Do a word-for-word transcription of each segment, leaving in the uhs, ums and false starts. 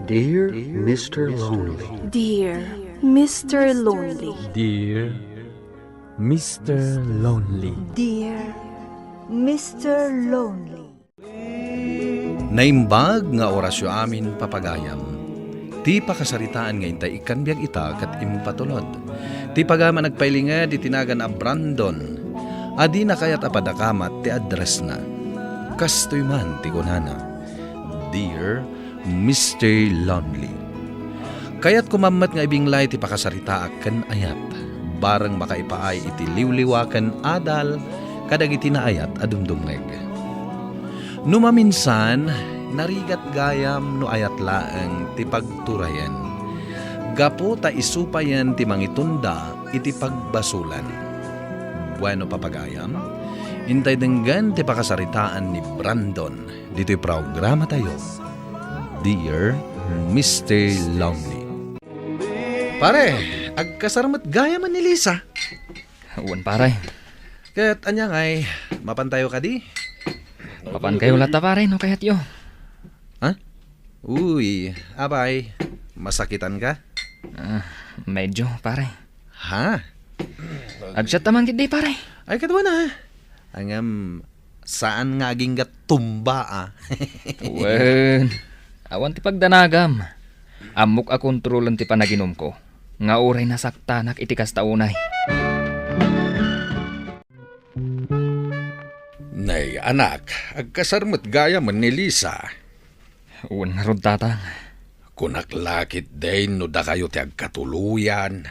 Dear Mister Lonely. Dear Mister Lonely. Dear Mister Lonely. Dear Mister Lonely. Naimbag nga orasyo amin, papagayam. Ti pakasaritaan nga intay ikkan biag ita ket impatulod. Ti pagayam a nagpailinged iti nagan a Brandon, a dina kayat a padakamat ti addressna. Kastoy man ti kunana, Dear Mister Lonely. Kayatko man met nga ibinglay ti pakasaritaak ken ayat, bareng makaipaay iti liwliwa ken adal kadagiti naayat a dumdumngeg. No maminsan, narigat gayam no ayat laeng ti pagturayen, gapu ta isu payen ti mangitunda iti pagbasolan. Bueno, papagayam, intay denggen ti pakasaritaan ni Brandon ditoy programatayo, Dear Mister Lonely. Pare, agkasar met gayam ni Lisa. Wen, pare. Ket ania ngay, mapantayo kadi? Mapankayo latta, pare, no kayatyo. Ha? Uy, apay, masakitan ka? Ah, medyo, pare. Ha? Agsiatta man ketdi, pare. Ay, ket wen a. Ngem, saan nga agingga tumba, a. Wen, awan ti pagdanagam. Ammok a kontrolen ti panaginumko, nga uray nasaktanak iti kasta unay. Nay, anak, agkasar met gayam ni Lisa. Wen ngarud, tatang. Kunak la ketdin no dakayo ti agkatuloyan.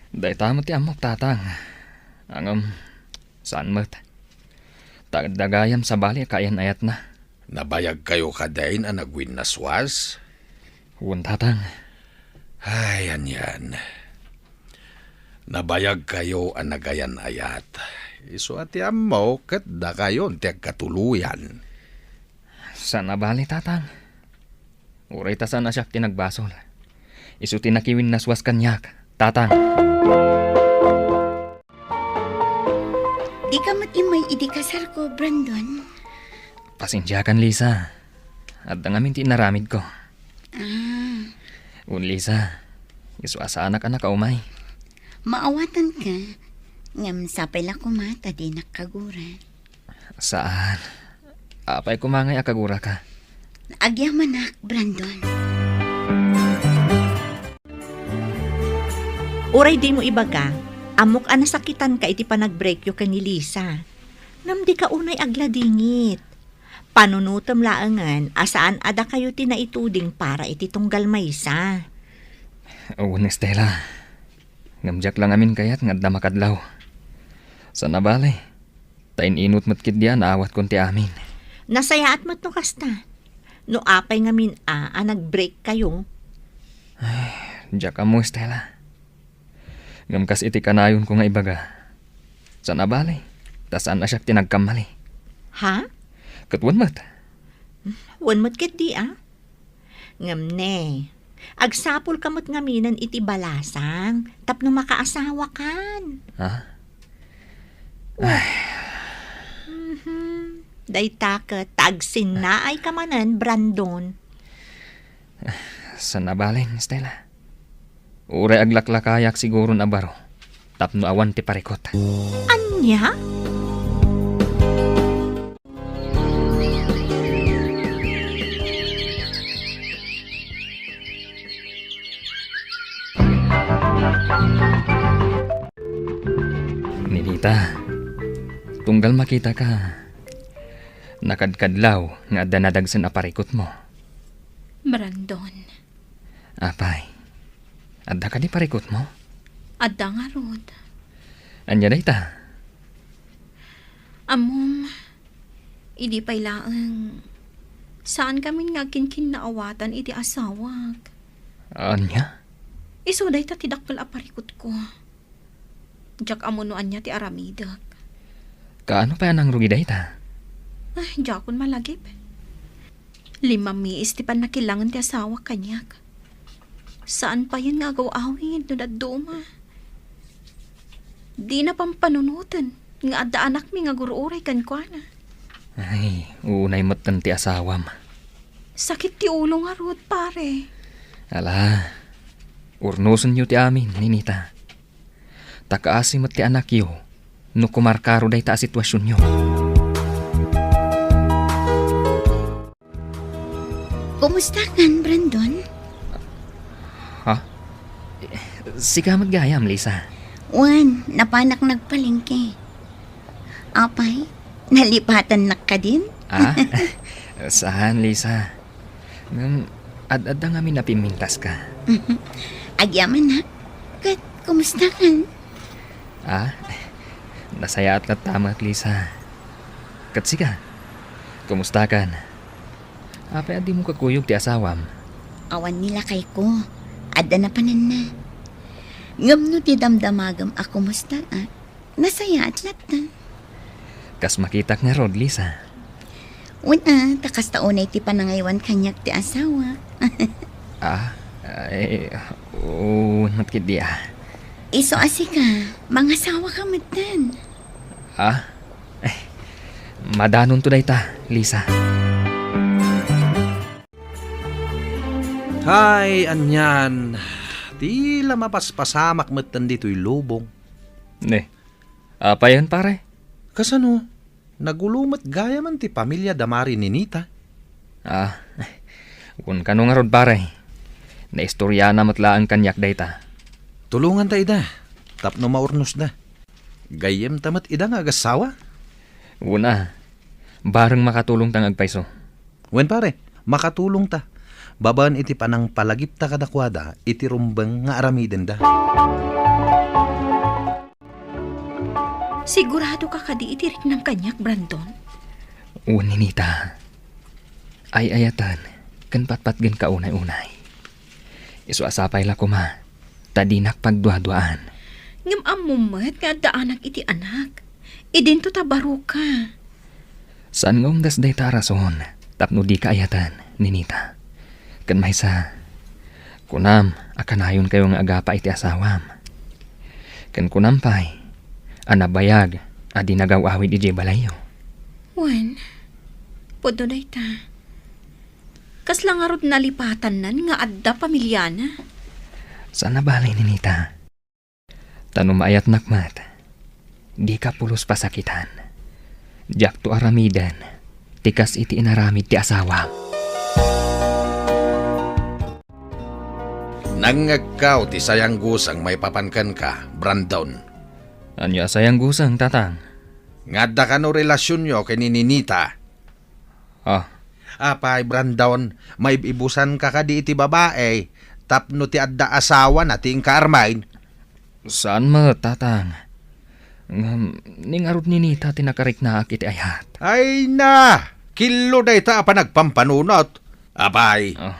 Dayta met ti ammok, tatang. Ngem, saan met. Ta adda gayam sabali a kaayan-ayatna. Nabayagkayo kadin a nagwinnaswas? Wen, tatang. Ay, anian. Nabayagkayo a nagayan-ayat. Isu a ti ammok ket dakayon ti agkatuloyan. Saan a bale, tatang. Uray ta saan a siak ti nagbasol. Isu ti nakiwinnaswas kaniak, tatang. Dika met immay idi kasarko, Brandon. Pasensiakan, Lisa. Adda ngamin ti inaramidko. Ah. Wen, Lisa, isu a saanak a nakaumay. Maawatanka, ngem sapay la koma ta dinak kagura. Saan. Apay koma ngay a kaguraka? Agyamanak, Brandon. Uray dimo ibaga, ammok a nasakitanka iti panagbreakyo ken ni Lisa. Ngem dika unay agladingit. Panunotem laengen a saan a dakayo ti naituding para iti tunggal maysa. Wen, Estela. Ngem diak la ngamin kayat nga adda makadlaw. Saan a bale. Ta in-inut met ketdi a naawatkon ti amin. Nasayaat met no kasta. No apay ngamin a, a nagbreakkayo. Ay, diak ammo, Estela. Ngem kas iti kanayonko nga ibaga, saan a bale, ta saan a siak ti nagkammali. Ha? Ket wen met. Wen met ketdi a. Ngem ne, agsapulka met ngaminen iti balasang tapno makaasawakan. Ha? Ay. Mhm. Dayta ket ta agsinnaayka manen, Brandon. Saan a bale, Estela. Uray aglaklakayak siguron a baro tapno awan ti parikut. Ania? Ninita, tunggal makitaka, nakadkadlaw nga adda nadagsen a parikutmo. Brandon. Apay, adda kadi parikutmo? Adda ngarud. Ania dayta? Ammom, idi pay laeng, saan ngamin nga agkinkinnaawatan iti asawak. Ania? Isu dayta ti dakkel a parikutko. Diak ammo no ania ti aramidek. Kaano pay a nangrugi dayta? Ay, diakon malagip. Limamiis ti pannakilangen ti asawak kaniak. Saan payen nga agaw-awid no dadduma. Dina pampanunoten nga adda anakmi nga agur-uray kenkuana. Ay, unay metten ti asawam. Sakit ti ulo ngarud, pare. Ala, urnosenyo ti amin, Ninita. Ta kaasi met ti anakyo no kumarkaro dayta a situasionyo. Kumustakan, Brandon? Ha? Sika met gayam, Lisa. Wen, napanak nagpalengke. Apay, nalipatannak kadin? Ah? Saan, Lisa? Ngem ad-adda ngamin a pimmintaska. Agyamanak. Ket kumustakan? Ah? Nasayaat latta met, Lisa. Ket sika? Kumustakan? Apay a dimo kakuyog ti asawam? Awan ni lakayko. Adda napananna. Ngem no ti damdamagem a kumustaak, nasayaat latta. Kas makitak ngarud, Lisa. Wen a, ta kasta unay ti panangaywan kaniak ti asawak. Ah? Ay, wen met ketdi a. Isu a sika, mangasawaka metten. Ah? Eh, madanonto dayta, Lisa. Hay, anian. Ti la mapaspasamak metten ditoy lubong. Ne, apayen, pare? Kasano? Nagulo met gayamen ti pamilia da Mari Ninita. Ah, wen kano ngarud, pare. Naistoriana met laeng kaniak dayta. Tulonganta ida, tapno maurnosda. Gayyemta met ida nga agassawa? Wen a, bareng makatulongta nga agpayso. Wen, pare, makatulongta. Babaen iti panangpalagipta kadakuada iti rumbeng nga aramidenda. Siguradoka kadi iti riknam kaniak, Brandon? Wen, Ninita. Ay-ayaten ken patpatgenka unay-unay. Isu a sapay la koma ta dinak pagduaduaan. Ngem ammom met nga addaanak iti anak. Idinto ta baroka. Saan nga umdas dayta a rason tapno dika ayaten, Ninita. Ken maysa, kunam a kanayonkayo nga agapa iti asawam. Ken kunam pay a nabayag a di nagaw-awid idiay balayyo. Wen, pudno dayta. Kasla ngarud nalipatannan nga adda pamiliana? Saan a bale, Ninita. Ta no maayatnak met, dika pulos pasakitan. Diakto aramiden ti kas iti inaramid ti asawam. Nangngegko ti sayangguseng maipapan kenka, Brandon. Ania a sayangguseng, Tatang? Nga adda kano relasionyo ken ni Ninita. Ah. Apay, Brandon, maib-ibusanka kadi iti babai tapno ti adda asawana ti inka Armin? Saan met, Tatang. Ngem, ni ngarud ni Ninita ti nakariknaak iti ayat. Ay na! Killo dayta a panagpampanunot. Apay, ah,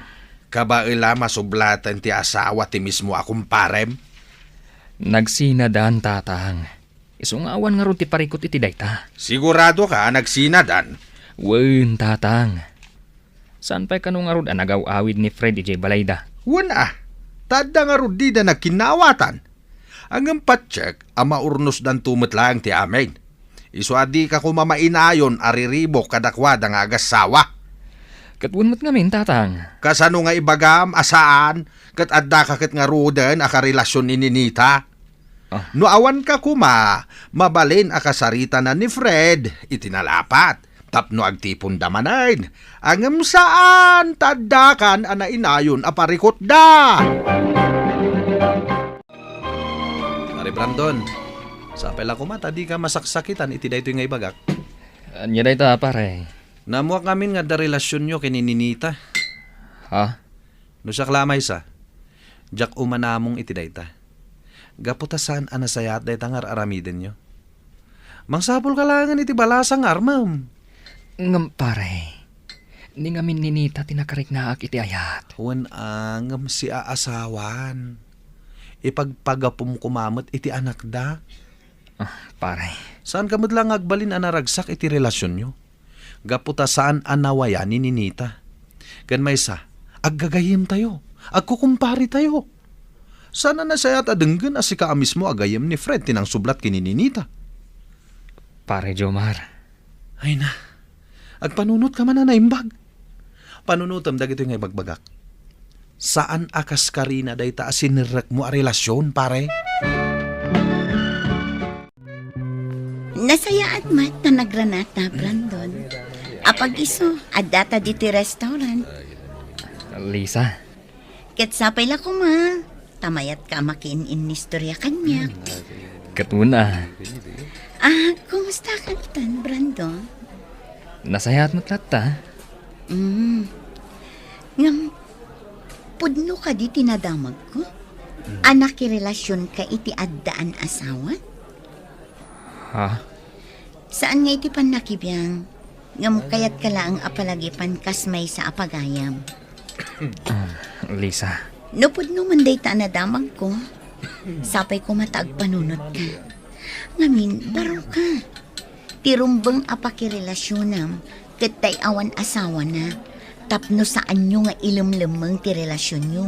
kabaela masublaten ti asawa ti mismo a kumparem? Nagsinadan, Tatang. Isu nga awan ngarud ti parikut iti dayta. Siguradoka a nagsinadan? Wen, Tatang. Saan pay kano ngarud a nagaw-awid ni Fred idiay balayda? Wen a, ta adda ngarud dida nagkinnaawatan. Ngem patiek a maurnosdanto met laeng ti amin. Isu a dika koma mainayon a riribuk kadakuada nga agassawa. Ket wen met ngamin, Tatang. Kasano nga ibagam a saan ket addaka ket ngaruden a karelasion ni Ninita? Ah. No awanka koma, mabalin a kasaritana ni Fred iti nalapat tapno agtiponda manen. Ngem saan ta addakan a nainayon a parikutda. Pare Brandon, sapay la koma ta dika masaksakitan iti daytoy nga ibagak. Ania dayta, pare? Naammoak ngamin nga adda relasionyo ken ni Ninita. Ha? No siak la a maysa, diak umanamong iti dayta. Gapu ta saan a nasayaat dayta nga ar-aramidenyo. Mangsapulka laengen iti balasang nga armem. Ngem, pare, ni ngamin ni Ninita ti nakariknaak iti ayat. Wen a, ngem siaasawan. Ipagpagapom koma met iti anakda. Ah, pare. Saanka met la nga agbalin a naragsak iti relasionyo. Gapu ta saan a nawayan ni Ninita. Ken maysa, aggagayyemtayo, agkukumparetayo. Saan a nasayaat a denggen a sika a mismo a gayyem ni Fred ti nangsublat ken ni Ninita. Pare Jomar. Ay na, agpanunotka man a naimbag. Panunotem dagitoy nga ibagbagak. Saan a kaskarina dayta a sinirrekmo a relasion, pare? Nasayaat met ta nagranata, Brandon. Apag-isu, addata ditoy restaurant. Lisa. Ket sapay la koma, ta mayatka a makiin-innistorya kaniak. Ket una. Ah, kumusta ka itan, Brandon? Nasayaat met latta. Mm. Ngem, pudno kadi ti nadamagko? A nakirelasionka iti addaan asawa? Ha? Saan nga iti pannakibiang, ngem kayatka laeng a palagipan kas maysa a pagayam. Ah, Lisa. No pudno man dayta a nadamagko, sapay koma ta agpanunotka. Ngamin, baro ka. Ti rumbeng a pakirelasionam ket tay awan asawana, tapno saanyo nga ilemlemmeng ti relasionyo.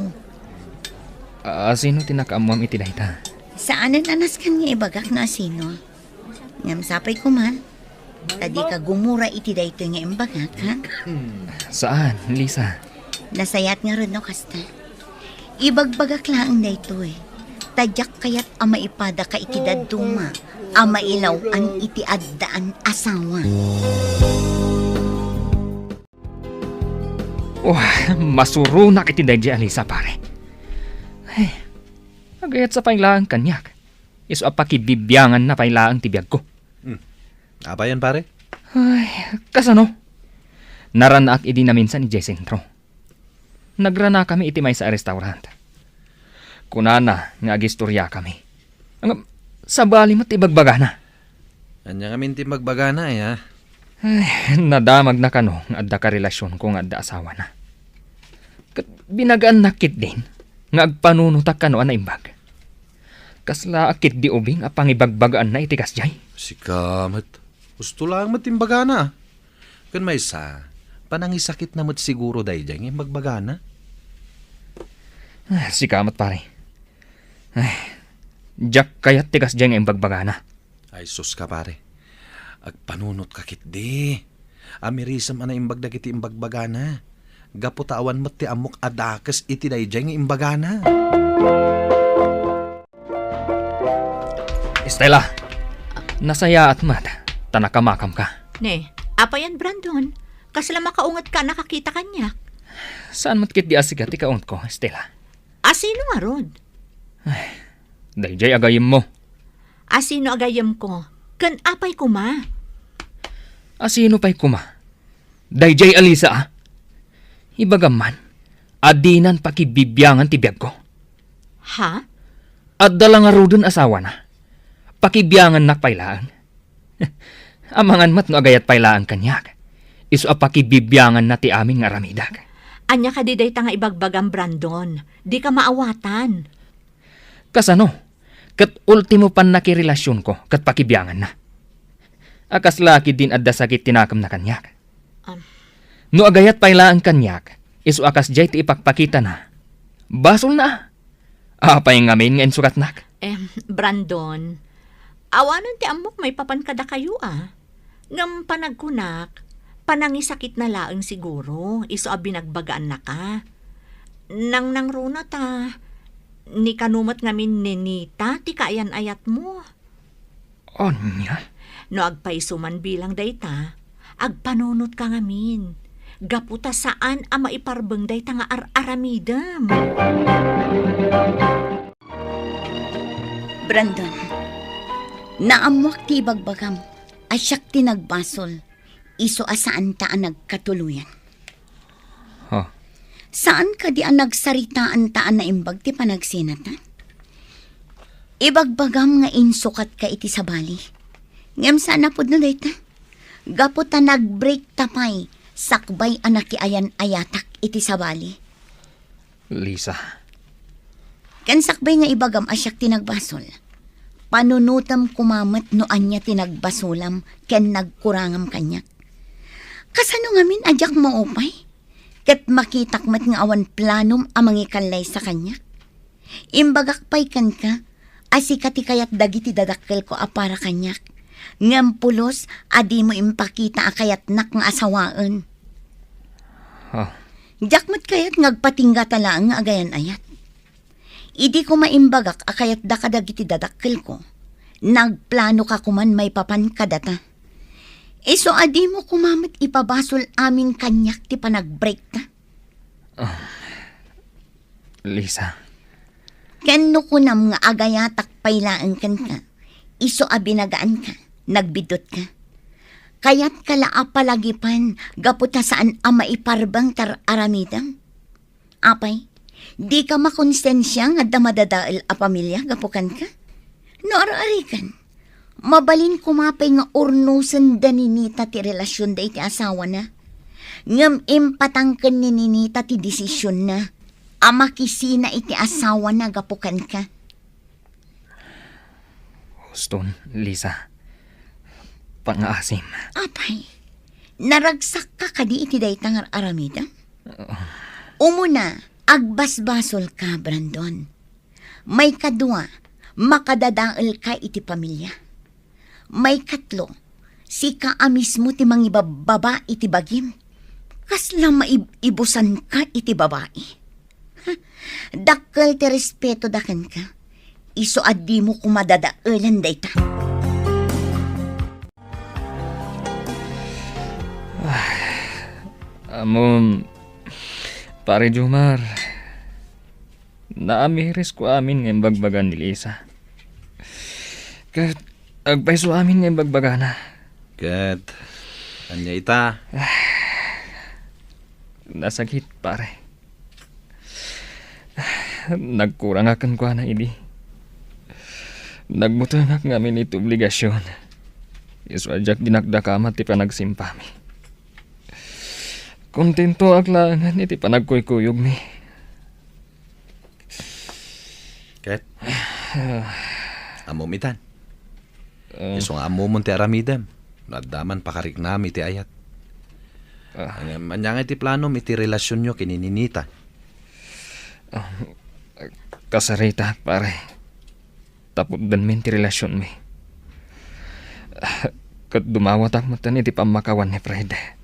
A-, asino ti nakaammoam iti dayta? Saanen a nasken nga ibagak no asino. Ngem sapay koma, ta dika gumura iti daytoy nga imbagak, ha? Saan, Lisa? Nasayaat ngarud no kasta. Ibagbagak laeng daytoy, ta diak kayat a maipadaka iti dadduma a mailaw-an iti addaan asawa. Oh, masuronak iti daydiay a Lisa, pare. Ay, agayatsa pay laeng kaniak. Isu a pakibibianganna pay laeng ti biagko. Hmm. Apayen, pare? Ay, kasano? Naranaak idi naminsan idiay sentro. Nagranakami iti maysa a restaurant. Kunana nga agistoriakami. Ngem, sabali met ti ibagbagana. Ania ngamin ti ibagbagana, aya? Ay, nadamagna kano nga adda karelasionko nga adda asawana. Ket binagaannak ketdin nga agpanunotak kano a naimbag. Kasla a ketdi ubing a pangibagbagaanna iti kasdiay. Sika met. Husto laeng met ti imbagana. Ken maysa, panangisakitna met siguro daydiay nga imbagbagana. Ah, sika met, pare. Ay, diak kayat ti kasdiay nga imbagbagana. Ay, sus ka, pare. Agpanunotka ketdi. Amirisem a naimbag dagiti imbagbagana. Gapu ta awan met ti ammok a dakes iti daydiay nga imbagana. Estela, nasayaat met ta nakamakamka. Ne, apayen, Brandon? Kasla makaungetka a nakakita kaniak? Saan met ketdi a sika ti kaungetko, Estela. Asino ngarud? Ay, daydiay a gayyemmo. Asino a gayyemko? Ken apay koma? Asino pay koma? Daydiay a Lisa, a? Ibagam man a dinan pakibibiangan ti biagko. Ha? Adda la ngaruden asawana. Pakibiangannak pay laeng. Amangan met no agayat pay laeng kaniak. Isu a pakibibianganna ti amin nga aramidek. Ania kadi dayta nga ibagbagam, Brandon? Dika maawatan. Kasano? Ket ultimo pannakirelasionko ket pakibianganna. A kasla ketdin adda sakit ti nakemna kaniak. Am. No agayat pay laeng kaniak, isu a kasdiay ti ipakpakitana. Basolna a. Apay ngamin nga insukatnak? Em, Brandon, awanen ti ammok maipapan kadakayo a. Ngem panagkunak, panangisakitna laeng siguro, isu a binagbagaannaka. Nangnangruna ta, ni kano met ngamin neneta ti kaayan-ayatmo. Ania? No agpayso man bilang dayta, agpanunotka ngamin. Gapu ta saan a maiparbeng dayta nga ar-aramidem. Brandon, naammoak ti ibagbagam a siak ti nagbasol, isu a saanta a nagkatuloyan. Ha? Saan kadi a nagsaritaanta a naimbag ti panagsinatan? Ibagbagam nga insukatka iti sabali. Ngem saan a pudno dayta. Gapu ta nag-break ta pay sakbay a nakiayan-ayatak iti sabali. Lisa. Ken sakbay nga ibagam a siak ti nagbasol, panunotem koma met no ania ti nagbasolam ken nagkurangam kaniak. Kasano ngamin a diak maupay? Ket makitak met nga awan planom a mangikallaysa kaniak. Imbagak pay kenka a sika ti kayat dagiti dadakkelko a para kaniak, ngem pulos a dimo impakita a kayatnak nga asawaen. Ah. Diak met kayat nga agpatinggata laeng nga agayan-ayat. Idi koma imbagak a kayatda kadagiti dadakkelko, nagplanoka koman maipapan kadata. Isu a dimo koma met ipabasol amin kaniak ti panagbreakta. Ah, Lisa. Ken no kunam nga agayatak pay laeng kenka, isu a binagaanka, nagbiddutka. Kayatka la a palagipan gapu ta saan a maiparbeng ti ar-aramidem? Apay, dika makonsensia nga adda madadael a pamilia gapu kenka? No ar-arikan, mabalin koma pay nga urnosen da ni Nita ti relasionda iti asawana. Ngem impatang ken ni Ninita ti desisionna a makisina iti asawana gapu kenka. Huston, Lisa. Pangaasim. Apay, naragsakka kadi iti dayta nga aramidem? Oo. Umuna, agbasbasolka, Brandon. Maikadua, makadadaelka iti pamilia. Maikatlo, sika a mismo ti mangibabbaba iti bagim. Kasla maib-ibusanka iti babai. Ha, dakkel ti respetoda kenka. Isu a dimo koma dadaelen dayta. Ammom, Pare Jomar, naamirisko amin nga imbagbaga ni Lisa. Ket agpayso amin nga imbagbagana. Ket ania ita? Nasakit, pare. Nagkurangak kenkuana idi. Nagbutengak ngamin iti obligasion. Isu a diak dinakdakama ti panagsimpami. Kontentoak laengen iti panagkuykuyogmi. Ket? Ammom itan. Ah. Isu nga ammomon ti aramidem. No adda man pakariknam iti ayat. Ah. Ngem, ania ngay ti planom iti relasionyo ken ni Ninita? Ah, kasarita, pare. Taputdenmin ti relasionmi. Ah, ket dumawatak metten iti pammakawan ni Fred.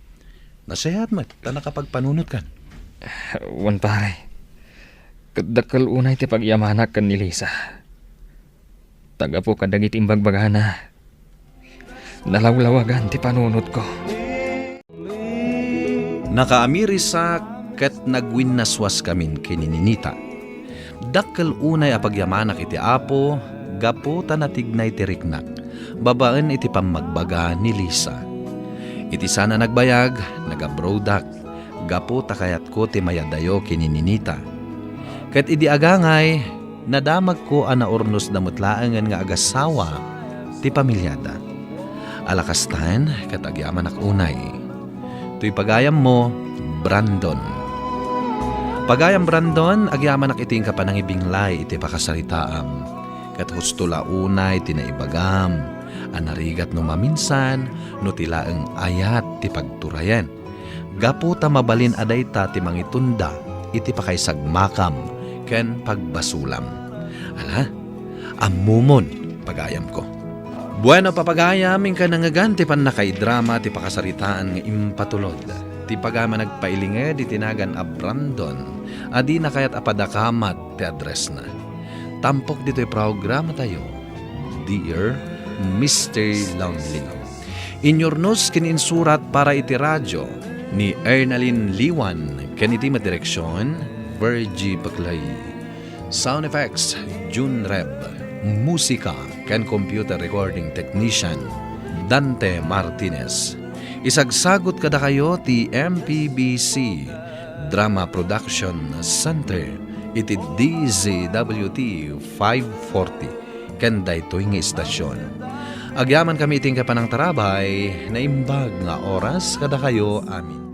Nasayaat met ta nakapagpanunotkan. Wen, pare. Ket dakkel unay ti pagyamanak ken ni Lisa. Ta gapu kadagiti imbagbagana, nalawlawagan ti panunotko. Nakaamirisak ket nagwinnaswaskamin ken ni Ninita. Dakkel unay a pagyamanak iti Apo gapu ta natignay ti riknak babaen iti pammagbaga ni Lisa. Iti saan a nagbayag, nag-abroadak gapu ta kayatko ti mayadayo ken ni Ninita. Ket idi agangay, nadamagko a naurnosda met laengen nga agasawa ti pamiliada. Ala kastan, ket agyamanak unay. Toy pagayammo, Brandon. Pagayam Brandon, agyamanak iti inka panangibinglay iti pakasaritaam. Ket husto la unay ti naibagam a narigat no maminsan no ti laeng ayat ti pagturayen. Gapu ta mabalin a dayta ti mangitunda iti pakaisagmakam ken pagbasolam. Ala, ammomon, pagayamko. Bueno, papagayam, inka nangngegan ti pannakaidrama ti pakasaritaan nga impatulod. Ti pagayam a nagpailinged iti nagan a Brandon a dina kayat a padakamat ti addressna. Tampok ditoy programatayo, Dear Mister Lonely. Inyurnos ken insurat para iti radio ni Ernalyn Liwan ken iti met direksion, Virgie Paclay. Sound effects, Jun Reb. Musika ken computer recording technician, Dante Martinez. Isagsagut kadakayo ti M P B C Drama Production Center iti D Z W T five forty ken daytoy nga istasion. Agyamankami iti inka panangtarabay, naimbag nga oras kadakayo amin.